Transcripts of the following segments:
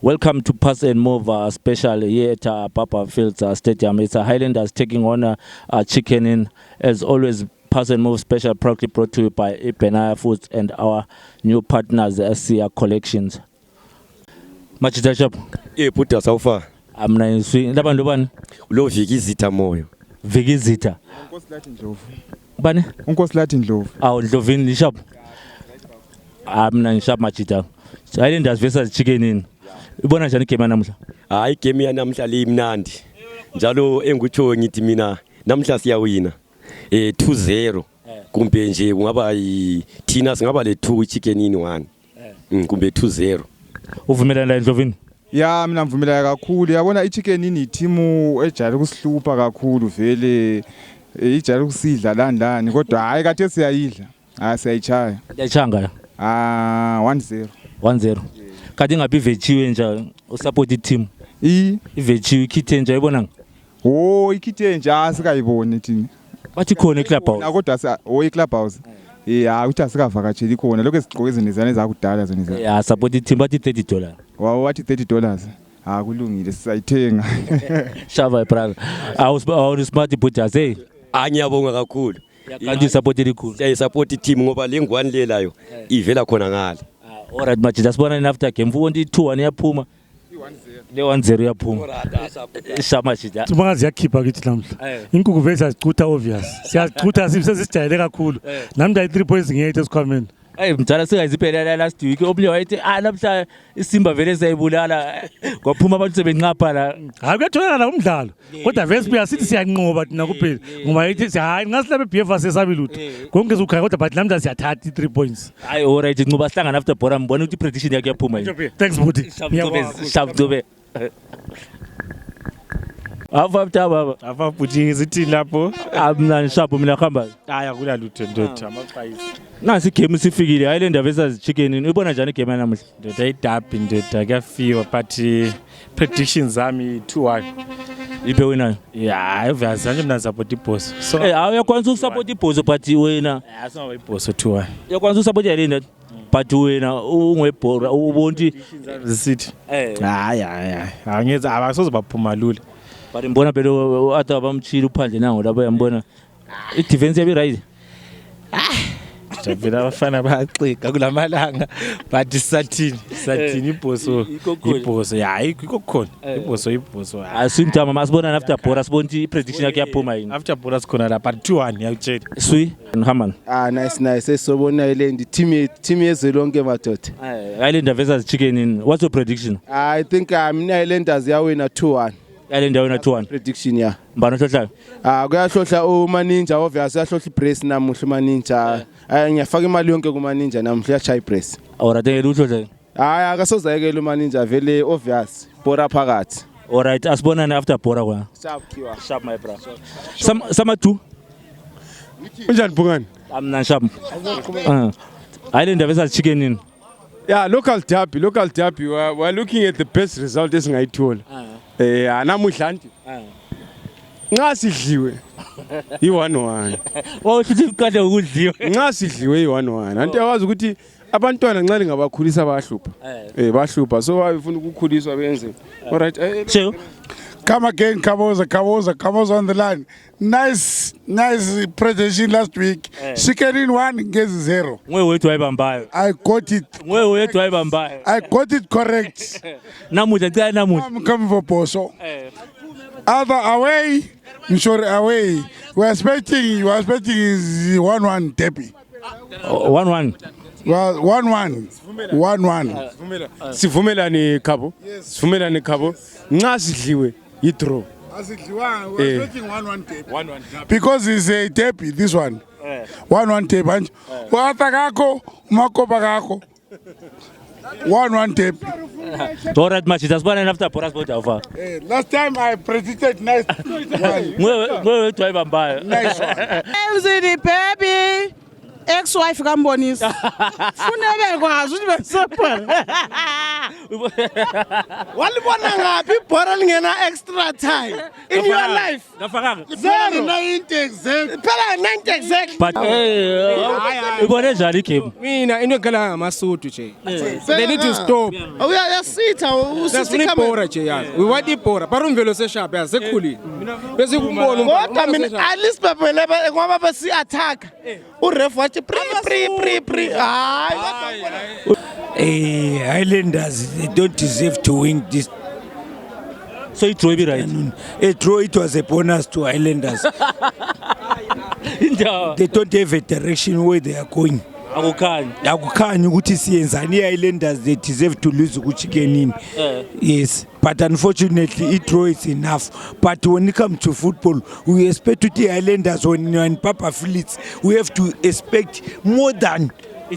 Welcome to Pass and Move special here at Papa Fields Stadium. It's Highlanders taking on Chicken Inn. As always, Pass and Move special proudly brought to you by Benaya Foods and our new partners, SCR Collections. Machida shop. Puta saufa. Amna inswi. Ndaba ndobani? Lo Vikizita moyo. Vikizita. Unkoslathi Ndlovu. Bani? Unkoslathi Ndlovu. Awu Ndlovini shop. Amna shop Machida. Highlanders versus Chicken Inn. Ibona njani game namhla? Hayi game yanamhla limnandi. Njalo engutsho ngithi mina namhla siyawina. 2-0. Kumbe nje kungaba thina singaba le 2 Chicken Inn 1. Kumbe 2-0. Uvumelana Ndlovini? Ya mina mvumelana kakhulu. Yabona iChicken Inn iteam ejayele kusihlupa kakhulu vele ijayele ukusidla landlani kodwa hayi kade siyayidla. Hayi siyayichaya. Yachanga. 1-0. 1-0. Kade ngabe ivechiwe nje usupport team. Ivechiwe ikithe nje ayibonanga. Oh ikithe nje asikayiboni thina. Bathi khona eClubhouse. Kodwa eClubhouse. Yeah, uthi asikavakatsheli khona lokho esigqoke izinizane zakudala zonizana. Yeah, support team bathi $30. Wow, wathi $30. Kulungile sisayithenga. Shava brother. Awu smart butchers hey. Ngiyabonga kakhulu. Kanti support likhulu. Siyayisupport team ngoba lengwani lelayo ivela khona ngale. Alright Machida sibona after game uwonto 2-1 yaphuma. Le 1-0 yaphuma. Shama Machida. Sibonga ziyakhipha kithi namhla. Inkukhu vele siyazicutha obvious. Siyazicutha sisijayele kakhulu. Nami ndayi 3 points ngiyethi esikhwameni. Mdala singayiziphelele last week obunye wayethi namhla isimba vele sayibulala kwaphuma abantu sebenqapha la. Hayi kuyatholakala la umdlalo. Kodwa Vespia sithi siyanqoba thina kuphela. Ngoba yithi hayi ngasilabe BF sesabi lutho. Konke ukhaya kodwa but namhla siyathatha 3 points. Hayi alright nqoba sihlangana after bora mbona ukuthi prediction yakhe yaphuma yini. Thanks Budi. Shabdobe. After baba. Afa Budi izithini lapho. Amnani shabo mina khamba. Haya kula lutho ndoda amaqhayisi. Nasi game sifikile Highlanders versus Chicken Inn. Ubona njani game namuhla? Ndoda idabi ndoda kuyafiwa but predictions zami 2-1. Iphe wena? Yeah, obviously nje mina support iBoss. So awuyakwanisa ukusupport iBoss but wena. Asinawo iBoss 2-1. Uyakwanisa ukusupport yena but wena ungwebhora ubonti zisithi. Hayi. Angeze abasoze baphuma lula. But mbona phela atha bamchila uphandle nango lapho yambona. I-defense yabe right. Vela abafana bayaxika kulamalanga but sathini iBoss hayi ikokhona iBoss asimthama masibona after bora sibonti i-prediction yakhe yaphuma yini after bora sikhona la but 2-1 yakutshela swi Haman nice esobona Highland team yezolonke madoda Highlanders versus Chicken Inn. What's your prediction? I think mina Highlanders yawina 2-1. Highlanders wina 2-1 prediction ya mbana hlohla kuyahlohla uManinja obvious yahlohla ibrace namuhla uManinja ngiyafaka imali yonke kuManinja namuhla yachaya ibrace alright uhlohla hayi akasozayekela uManinja vele obvious bora phakathi alright asibonana after bora kwa sharp my bro sama 2 Unjani Bungani? amna sharp Highlanders versus Chicken Inn. Yeah, local derby we're looking at the best result esingayithola. Namuhla nje. Nxa sidliwe i1-1. Uthi ukade ukudliwa. Nxa sidliwe i1-1. Anti yawazi ukuthi abantwana nxa lingabakhulisa bayahlupha. Bayahlupha so bafuna ukukhuliswa benze. Alright. Come again, Kaboza on the line. Nice presentation last week. Chicken Inn 1 against 0. Wethu wayibambayo. I got it. Wethu wayibambayo. I got it correct. Namuhla cala namuhla. I'm coming for Boso. Other away, away. We are expecting is 1-1 derby. 1-1. Well, 1-1. Sivumelani Khabo. Sivumelani Khabo. Nxa sidliwe i-draw. We're expecting 1-1 derby. 1-1 derby. Because it's a derby, this one. 1-1 derby. Wata kako, makopa kako. 1-1 derby. Alright, Machida sibona after bora sport alpha. Last time I predicted nice one. Wethu wayibambayo. Nice one. Emzini baby. Ex-wife kambonisa. Funa bekwazi ukuthi besepha. Walibona ngaphi ibhora lingena extra time in your life? Zero 90 exact. Phela 90 exact. But ibone njani game? Mina into ekhala ngamasuthu nje. They need to stop. Uyasitha Sasifuna ibhora nje yazi. We want ibhora. Barumvelo seshap yazi sekhulile. Bese kumbona kodwa mina at least bebelebe ngoba besi attack. Uref wathi pre. Highlanders, they don't deserve to win this. So it will be right. A draw, it was a bonus to Highlanders. They don't have a direction where they are going. Akukhanyi ukuthi siyenzani Highlanders, they deserve to lose kuchikenini. Yes, but unfortunately it draw is enough. But when it comes to football, we expect to the Highlanders when Papa Phillips, we have to expect more than a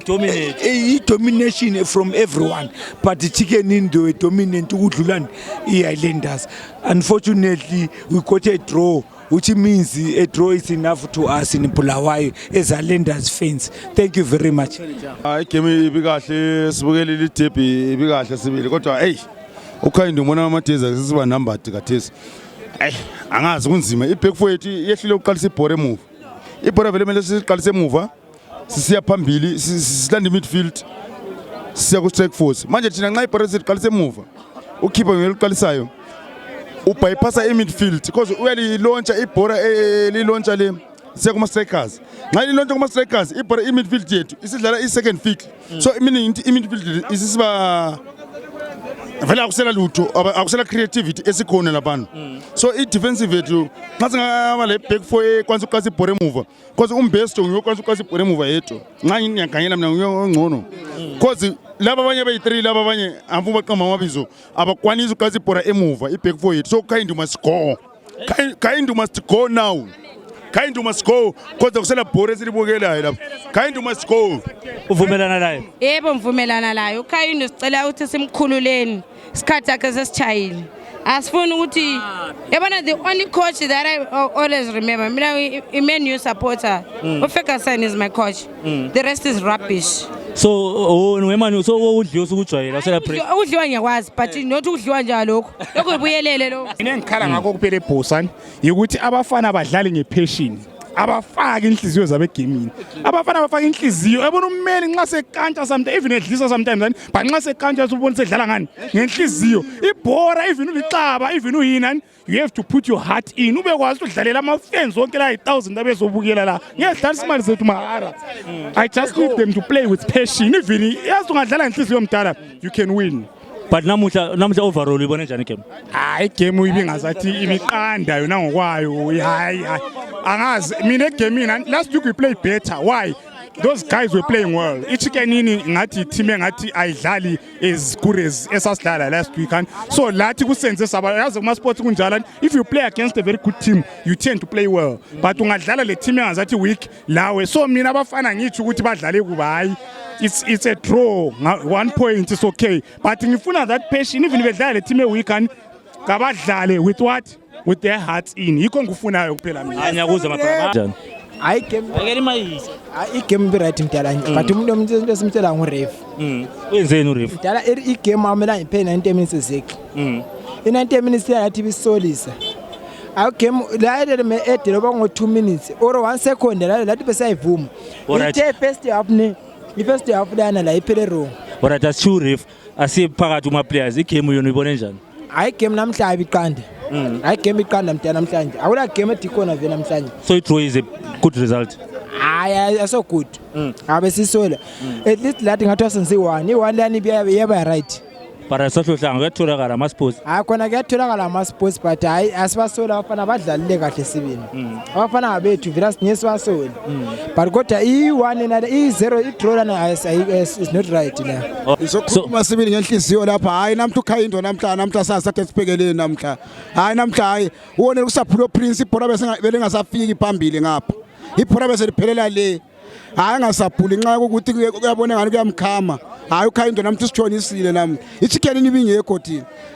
domination from everyone. But the chicken in the dominant Woodland Highlanders. Unfortunately, we got a draw, which means a draw is enough to us in Bulawayo as Highlanders fans. Thank you very much. I came ibikahle sibukele litepi ibikahle sibili kodwa hey ukhayindi umona amatheza sisiba number kathesi. Angazi kunzima iback four yethu yehlile uqalisa ibhora emuva. Ibhora vele mele siqalise emuva. Sisiya phambili silanda midfield siya ku strike force manje thina nxa ibhora siqalise emuva ukhipha ngeliqalisayo ubypassa midfield because uyali launcha ibhora launcha le siya kuma strikers nxa launcha kuma strikers ibhora midfield yethu isidlala second field so meaning midfield isisiba vele akusela lutho akusela creativity esikhona labantu so i-defensive yethu nxa singaba le back four kwanza uqalisa ibhora emuva because umbesto ngiyokwanza uqalisa ibhora emuva yethu nxa ngiyaganyela mina ngiyongcono because laba abanye bayi-3 laba abanye amfuba qamba amabizo abakwanisa uqalisa ibhora emuva i-back four yethu so kind must go kind must go now kind must go because kusela bhora esilibukelayo lapha kind must go. Uvumelana naye? Yebo mvumelana naye. Ukhayini sicela ukuthi simkhululeni isikhathi akhe sesichayile. Asifuni ukuthi yabona the only coach that I always remember mina i-Man supporter uFerguson is my coach. The rest is rubbish. So wemani so udliwa ukujwayela celebrate. Udliwa ngiyakwazi but not udliwa njalo lokho. Lokho ibuyelele lokho. Mina ngikhala ngakho kuphela eBhosani ukuthi abafana badlale ngepassion. Abafaka inhliziyo zabe gaming abafana abafaka inhliziyo yabona ummeli nxa sekantsha sometimes even edlisa sometimes but nxa sekantsha ubona sedlala ngani ngenhliziyo ibhora even ulicaba even uyinani you have to put your heart in ube kwazi udlalela ama fans wonke la 1000 abezobukela la ngiyadlalisa imali zethu mahara. I just need them to play with passion even yazi ungadlala ngenhliziyo mdala you can win. But namuhla overall ibone njani game? Hayi game uyibingazathi imiqanda yona ngokwayo hayi angazi mina game last week we played better. Why? Those guys were playing well. Ichikenini ngathi team engathi ayidlali as good as esasidlala last week and so lathi kusenze saba yazi kuma sports kunjala if you play against a very good team you tend to play well but ungadlala le team engazathi weak lawe so mina abafana ngithi ukuthi badlale kuba hayi it's a draw 1 point is okay but ngifuna that passion even bedlala le team weak and kabadlale with what with their hearts in yikho ngifunayo kuphela mina anyakuze mabraba hayi game akeli mayisi hayi game be right mdala but umuntu esimtshela ngoref wenzeni uref mdala igame amela iphe 90 minutes exactly in 90 minutes yathi bisolisa awu game la edele edele ba ngo 2 minutes or 1 second la lathi besayivuma ithe first half ne i-first half lana la iphele wrong alright ashu ref asiphakathi uma players igame yona uyibone njani hayi game namhla ibiqanda hayi game iqanda mdala namhlanje awula game edikhona vele namhlanje so it is a good result hayi so good abe sisola at least lathi ngathi wasenze i1 lani yaba right para sahlohlanga kuyatholakala ama sports hayi khona kuyatholakala ama sports but hayi asibasola abafana badlalile kahle sibini abafana abethu vela sinyesibasola but kodwa i1 na i0 i-draw lana is not right la isokhuluma sibini ngenhliziyo lapha hayi namhla ukhayindo namhla sasathe siphekeleni namhla hayi namhla hayi uone kusaphulo principle bese ngasafiki phambili ngapha iphora bese liphelela le hayi ngasabhuli nxa ukuthi kuyabona ngani kuyamkhama hayi ukhayindo namthi sithonisile nami ichicken ibingekho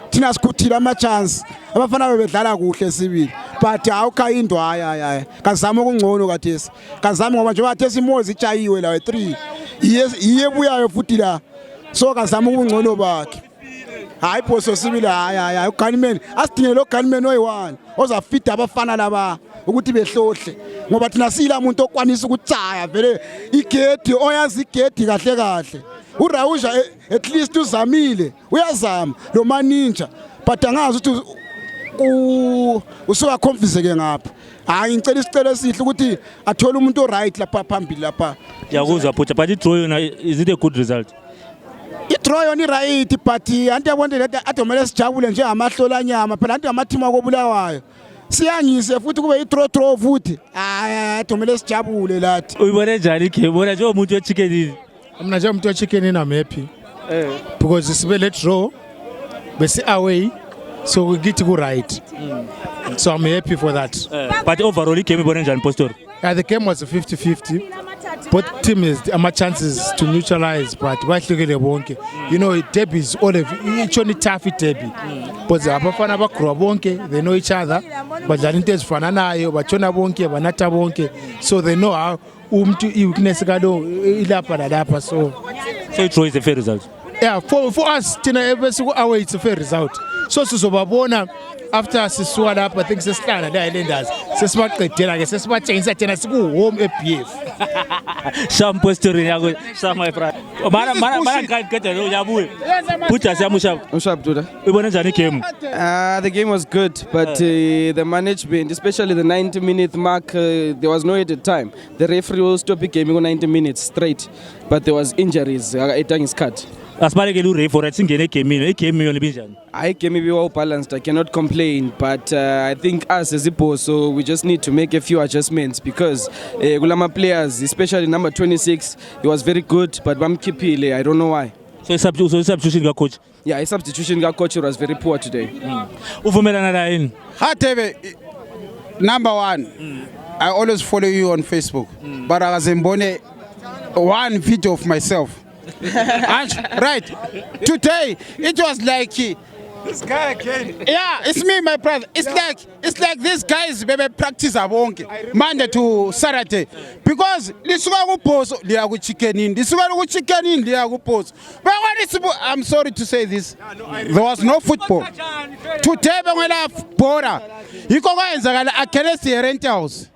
thina sikhuthila ama chance abafana bebedlala kuhle sibili but hayi ukhayindo hayi kazama ukungcono kathesi kazama ngoba nje bathi simozi ichayiwe la 3 iye buyayo futhi la so kazama ukungcono bakhe hayi phoso sibili hayi uGunman asidingele lo Gunman oyi1 ozafida abafana laba ukuthi behlohle ngoba thina sila umuntu okwanisa ukutsaya vele igedi oyazi igedi kahle uRausha at least uzamile uyazama lo maninja but angazi ukuthi usuka confuse ke ngapha hayi ngicela isicelo esihle ukuthi athole umuntu oright lapha phambili lapha yakuzwa Butcher but idraw yona is it a good result idraw yona right but anti yabona lento adomele sijabule njengamahlolanyama phela anti amathima akobulawayo siyangise futhi kube idraw futhi adomele sijabule lathi uyibone njani game bona nje umuntu wechicken mina nje umuntu wechicken I'm happy because sibe le draw bese away so we get go right so I'm happy for that but overall the game ibone njani Postori the game was a 50-50 both teams ama chances to neutralize but bahlukile bonke you know derby is all of each only tough derby but abafana bagrow bonke they know each other badlala into ezifananayo batshona bonke banatha bonke so they know how umuntu weakness kalo ilapha nalapha so it draw is a fair result yeah for us thina bese away it's a fair result so sizobabona after sisuka lapha I think sesihlala la Highlanders sesibaqedela ke sesibatshengisa thina siku home eBF Sham Postori yako Sham my friend mara ngikade lo yabuye Butcher siyamusha Duda ubone njani game the game was good but the management especially the 90-minute mark there was no added time the referee will stop the game on 90 minutes straight but there was injuries etang is cut asibalekele uRay for it singene igame yona ibinjani I game be well balanced I cannot complain but I think us as a so we just need to make a few adjustments because kulama players especially number 26 he was very good but bamkhiphile I don't know why so substitution ka coach yeah a substitution ka coach was very poor today uvumelana la yini Hatebe number 1 I always follow you on Facebook but akazembone one video of myself right today it was like this guy again yeah it's me my brother it's like these guys baby practice abonke Monday to Saturday because lisuka ku boss liya ku chickenini lisuka ku chickenini liya ku boss but I'm sorry to say this there was no football today bengela bora yiko kwenzakala against the Rentals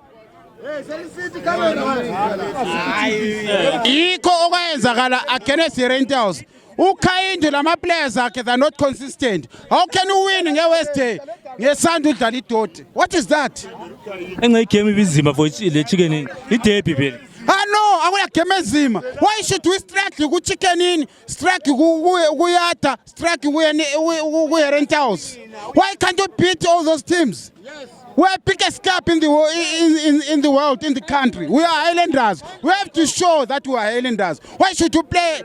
Iko okwenzakala against the Rentals uKhayinde lama players akhe they are not consistent how can you win ngeWest Day ngeSandu udlala idoti what is that engayigame ibizima for le chicken iderby phela no akula game ezima why should we strike ku chickenini strike ku yata strike ku Rentals why can't you beat all those teams we're the biggest club in the world, in the country. We are Highlanders. We have to show that we are Highlanders. Why should you play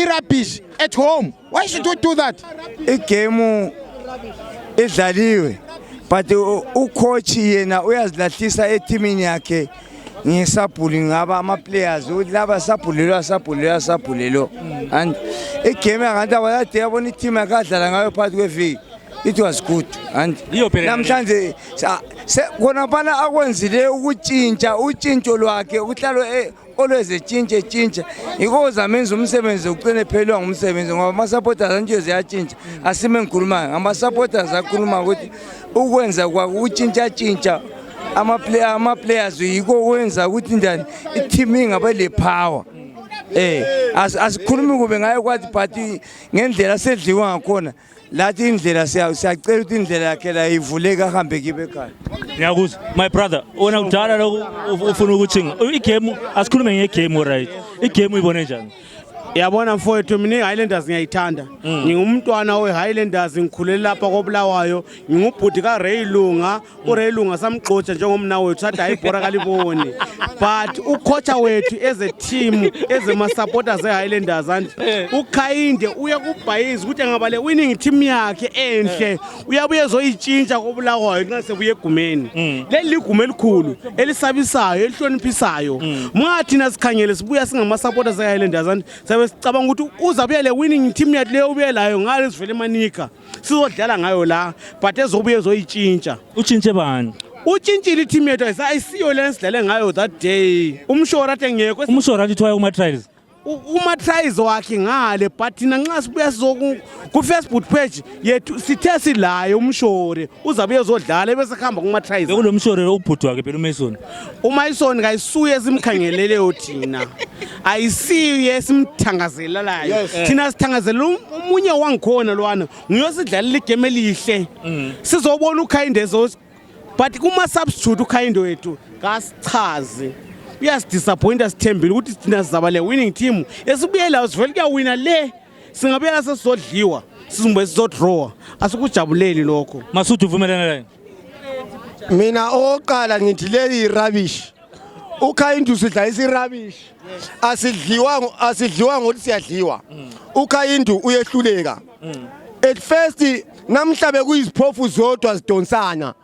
rubbish at home? Why should you do that? Igame idlaliwe but ucoach yena uyazilahlisa eteamini yakhe ngisabhuli ngaba ama players laba sabhulelo and igame akade abayade yabona iteam yakadlala ngayo phakathi kweviki it was good and namhlanje kona bana akwenzile ukutshintsha utshintsho lwakhe uhlalo always etshintsha ikoza menza umsebenzi ucine phelwa ngumsebenzi ngoba ama supporters anje ziyatshintsha asime ngikhuluma ngama supporters akhuluma ukuthi ukwenza kwa utshintsha ama players yiko kwenza ukuthi njani i-team ingabe le power asikhulumi kube ngayo kwathi but ngendlela sedliwa ngakhona lathi indlela siyacela ukuthi indlela yakhe la ivuleka ahambe kibe ekhaya ngiyakuzwa my brother wona kudala lokho ufuna ukuthinga igame asikhulume ngegame right igame uyibone njani yabona mfowethu mina iHighlanders ngiyayithanda ngingumntwana weHighlanders ngikhulela lapha koBulawayo ngingubhudi kaRay Lunga uRay Lunga samgxotsha njengomna wethu sathi ayibhora kaliboni but ucoacha wethu as a team as ama supporters eHighlanders and uKhayinde uya kubhayizi ukuthi angaba le winning team yakhe enhle uyabuye ezoyitshintsha koBulawayo nxa sebuye egumeni leli gume elikhulu elisabisayo elihloniphisayo mwathina sikhangele sibuya singama supporters eHighlanders and sicabanga ukuthi uzabuye le winning team yakhe leyo ubuye layo ngale sivele manika sizodlala ngayo la but ezobuye ezoyitshintsha utshintshe bani utshintshile team yethu ayisiyo le sidlale ngayo that day umshora engekho umshora athi thoya kuma trials uma-tries wakhe ngale but thina nxa sibuya ku-Facebook page yethu sithe silayo umshore uzabe ezodlala bese kuhamba kuma-tries. Bekulo mshore ubhuti wakhe phela uMason. uMason kayisuye simkhangeleleyo thina ayisiye esimthangazelelayo thina sithangazela umunye wangikhona lwana nguyosidlalela igame elihle sizobona uKhaindezo but kuma-substitute uKhaindo wethu kasichaze uyasidisappointa sithembile ukuthi thina sizaba le winning team esibuyelayo sivele kuyawina le singabuyela sesizodliwa sizimbe sizodrawa asikujabuleli lokho. Masudi uvumelana naye? Mina oqala ngithi le rubbish uKhaindo sidlayisa irubbish asidliwa ngokuthi siyadliwa uKhaindo uyehluleka at first namhla bekuyiziphofu zodwa zidonsana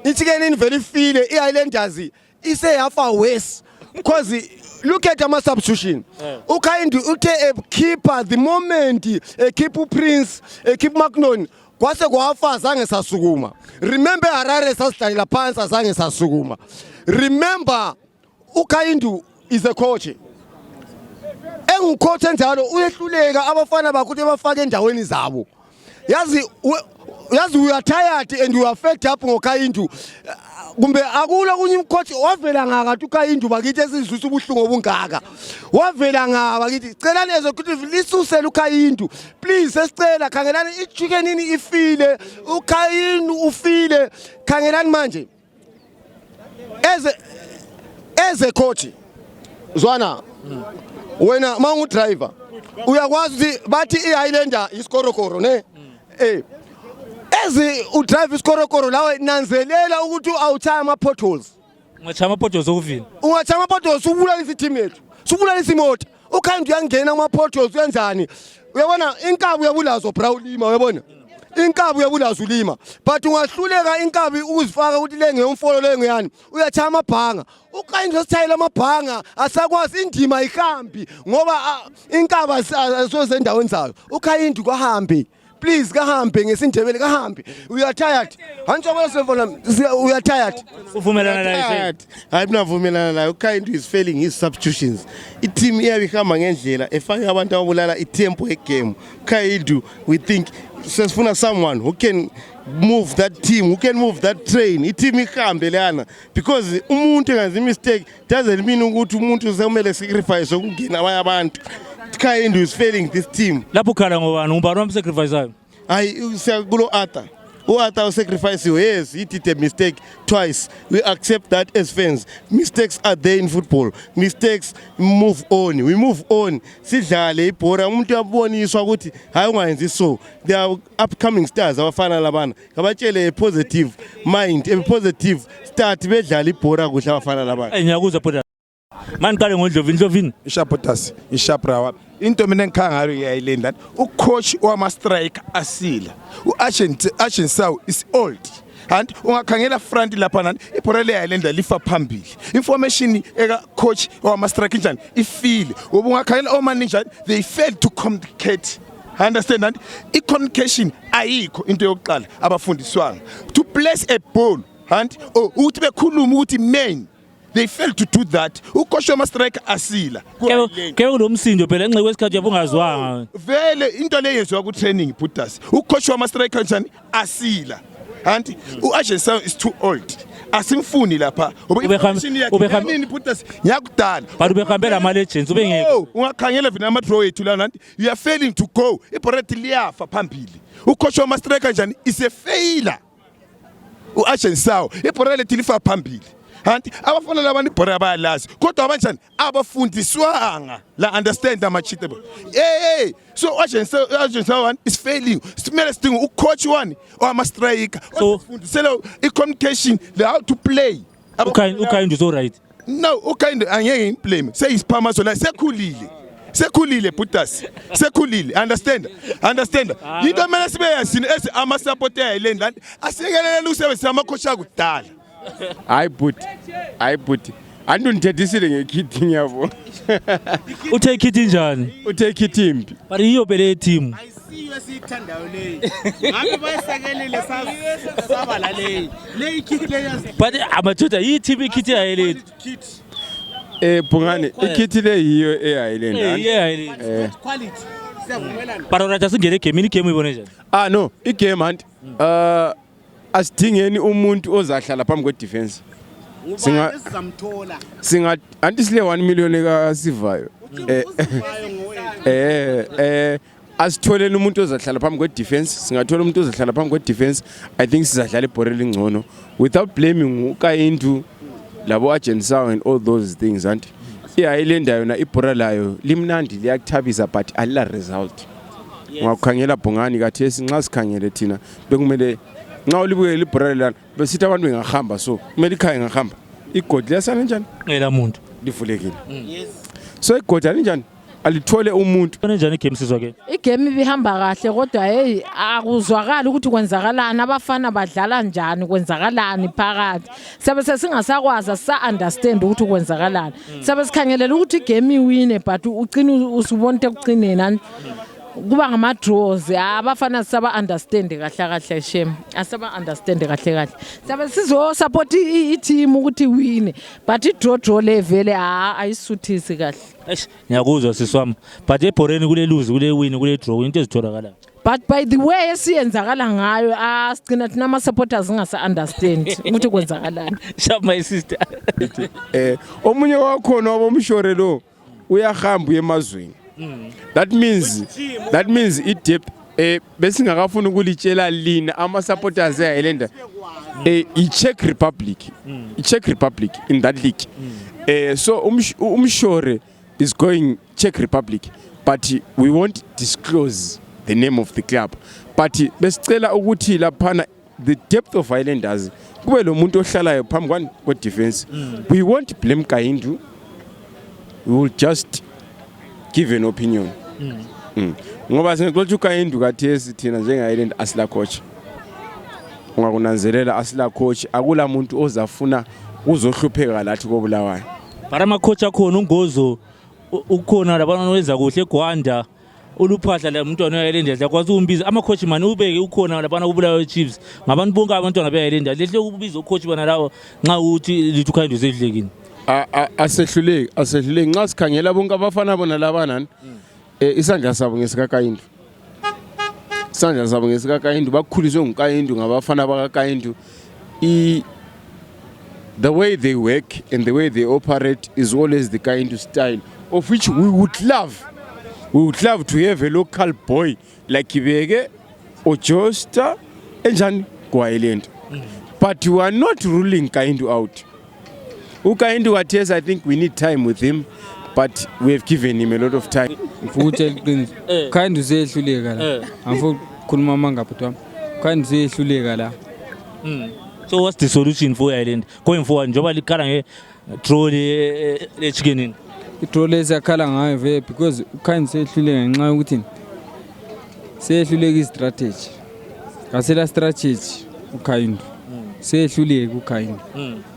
iChicken very feel iIslanders iseyafa worse because look at ama substitution uKhaindo uthe a keeper the moment a keep Prince a keep Magnon kwase kwafa zange sasukuma. Remember Harare sasidlalela phansi zange sasukuma. Remember uKhaindo is a coach engucoach njalo uyehluleka abafana bakuthi bafake endaweni zabo. Yazi we are tired and we are fed up ngoKhaindo. Kumbe akula kunye umcoach wavela ngaka uKhaindo bakithi esizwisa ubuhlungu obungaka. Wavela ngaka bakithi celani executive lisusele uKhaindo. Please sesicela khangelani iChicken ifile uKhaindo ufile khangelani manje. As a coach Zwana wena mangu driver uyakwazi bathi iHighlander iskorokoro ne ezi udrive iskorokoro lawe nanzelela ukuthi awuchaya ama potholes. Ungachaya ama potholes okuvini. Ungachaya ama potholes ubulala team yethu. Subulala isimoto. Ukhandi uyangena ama potholes uyenzani? Uyabona inkabi uyabulazo Brawlima uyabona? Inkabi uyabulazo ulima. But ungahluleka inkabi ukuzifaka ukuthi lenge umfolo lenge yani. Uyachaya amabhanga. uKhaindo sithayela amabhanga asakwazi indima ihambi ngoba inkaba asoze endaweni zayo. uKhaindo kahambe. Please kahambe ngesindebele kahambe. We are tired. Hanjobona semfona we are tired. Uvumelana naye? Hayi mina vumelana naye. uKhaindo is failing his substitutions. I-team iyabihamba ngendlela efake abantu ababulala itempo egame. uKhaindo we think sesifuna someone who can move that team, who can move that train. I-team ihambe lana because umuntu engenza mistake doesn't mean ukuthi umuntu usemele sacrifice ukungena abanye abantu. uKhaindo is failing this team. Lapho khala ngobani ngubani wamsacrificeayo? Hayi siyakulo Arthur. Arthur sacrifice you. Yes, he did a mistake twice. We accept that as fans. Mistakes are there in football. Mistakes move on. We move on. Sidlale ibhora umuntu yaboniswa ukuthi hayi ungayenzi so. There are upcoming stars abafana labana. Kabatshele a positive mind, a positive start bedlala ibhora kuhle abafana labana. Ngiyakuza bhuda. Mani qale ngoDlovini. Ishapotas, Ishaprawa. Into mina ngikhangaro yeIsland ucoach wama striker asila. uAshen Saw is old. And ungakhangela front lapha nani ibhora leIsland lifa phambili. Information eka coach wama striker njani ifile. Ubungakhangela omanager they failed to communicate. Understand that? I-communication ayikho into yokuqala abafundiswanga. To place a ball and uthi bekhuluma ukuthi main they failed to do that. Ucoach wama striker asila. Ke kulomsindo phela enxe kwesikhathi yabungazwanga. Vele into leyenziwa ku training Putas. Ucoach wama striker njani asila. And uAshen Saw is too old. Asimfuni lapha. Ubekhamini Putas ngiyakudala. But ubehambela ama legends ubengeke. Ungakhangela vina ama draw ethu lana. You are failing to go. Ibhoreti liyafa phambili. Ucoach wama striker njani is a failure. uAshen Saw ibhoreti lifa phambili. And abafana labani ibhora bayalazi kodwa abanjani abafundiswanga la understand amachitable so Ashen Saw one is failing. Simele sidinga ucoach one or striker so fundisela i-communication how to play. uKhaindo so right. No, uKhaindo angeke play say isiphama so la sekhulile Putas sekhulile understand into mina sibe yasini esi ama supporter eIsland asikelele usebenzisa amacoach akudala. Hayi but andunithethisile ngekhithi ngiyabo. Uthe ikhithi njani? Uthe ikhithi impi. But iyo bele team. Ayisiyo esithandayo leyi. Ngabe bayisekelele sabala leyi. Le ikhithi leyazi. But amadoda yi team ikhithi ayelethi. Bungani ikhithi le yiyo eHighland. Yeah, quality. But singene game uyibone njani? No, igame anti asidingeni umuntu ozahlala phambi kwe defense. Singa anti sile 1 million eka Sivayo. Asitholeni umuntu ozahlala phambi kwe defense, singathola umuntu ozahlala phambi kwe defense. I think sizadlala ibhola elingcono without blaming uKayindu labo agent saw and all those things anti. iHighland yona ibhola layo limnandi liyakuthabisa but alila result. Ungakhangela Bungani kathesi nxa sikhangele thina bekumele nxa ulibukele ibhola lana besithi abantu bengahamba so kumele ikhaya ngahamba igodi lesana njani ngela muntu livulekile. So igodi njani alithole umuntu kanjani igame sizwa ke igame ibihamba kahle kodwa hey akuzwakala ukuthi kwenzakalani abafana badlala njani kwenzakalani phakathi sabe sesingasakwazi sa understand ukuthi kwenzakalani sabe sikhangelela ukuthi igame iwine but ucina usubonke ekucineni kuba ngama draws abafana saba understand kahle shem asaba understand kahle sabe sizo support i-team ukuthi win but i-draw level ayisuthisi kahle. Ngiyakuzwa siswami but ebhoreni kule lose kule win kule draw into ezitholakala but by the way esiyenzakala ngayo asigcina thina ama supporters ngasa understand ukuthi kwenzakalani. Sharp my sister. Omunye wakhona wabomshore lo uyahamba emazweni. That means it dip besingakafuna ukulitshela lina ama supporters eHighland Czech Republic in that league. So umshore is going Czech Republic but we won't disclose the name of the club but besicela ukuthi laphana the depth of Highlanders kube lo muntu ohlalayo phambi kwa defense. We won't blame Kayindu, we will just give an opinion. Ngoba sengixoxa uKayindu kathesi thina njengeHighland asila coach. Ungakunanzelela asila coach akula muntu ozafuna uzohlupheka lathi koBulawayo. Bara ama coach akhona ungozo ukhona labana wenza kuhle eGwanda uluphahla la umntwana weHighland yakwazi umbiza ama coach mani ubeke ukhona labana uBulawayo Chiefs ngabantu bonke abantwana beHighland lehle ukubiza ucoach bana lawo nxa uthi lithi uKayindu sedlekini. Asehluleki nxa sikhangela bonke abafana bona labana isandla sabo ngesikakayindu. Isandla sabo ngesikakayindu bakhuliswe nguKayindu ngabafana bakaKayindu. The way they work and the way they operate is always the Kayindu style of which we would love to have a local boy like Kibeke or Josta enjani kwaHighland. But we are not ruling Kayindu out. uKayindu wathesa I think we need time with him but we have given him a lot of time. Mfuthe liqiniso Kayindu sehluleka la angifuni ukukhuluma manga butwa Kayindu sehluleka la. So what's the solution for Highland going forward njoba likhala nge draw le chicken i-draw lesiyakhala ngayo vele because uKayindu sehluleka ngenxa yokuthi sehluleka i-strategy ngasela strategy uKayindu sehluleka uKayindu.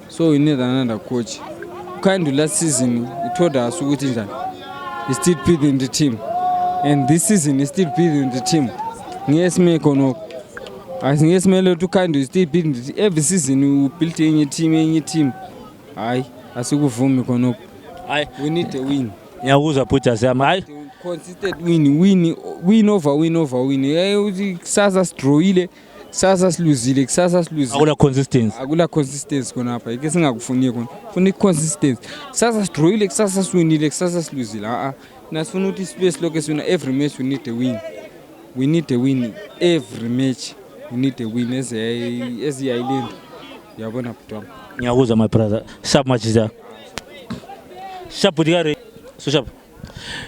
So we need another coach. Kayindu last season he told us ukuthi njani he still building the team and this season he still building the team. Ngesime khona asingesimele ukuthi uKayindu still building every season we build enye team. Hayi asikuvumi khona. Hayi we need a win. Ngiyakuzwa Butcher Zama hayi consistent win over win. Uthi kusasa sidrawile kusasa siluzile kusasa siluzile akula consistency khona apha ike singakufuni khona funa iconsistency kusasa sidrawile kusasa siwinile kusasa siluzile nasifuna ukuthi space lokho sina every match we need a win every match we need a win as iHighland yabona butwa. Ngiyakuzwa my brother sharp match za sharp digare so sharp.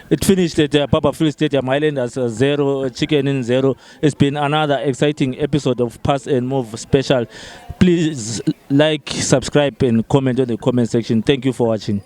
It finished at Papa Phil Stadium, Highlanders 0, Chicken Inn 0. It's been another exciting episode of Pass and Move special. Please like, subscribe and comment on the comment section. Thank you for watching.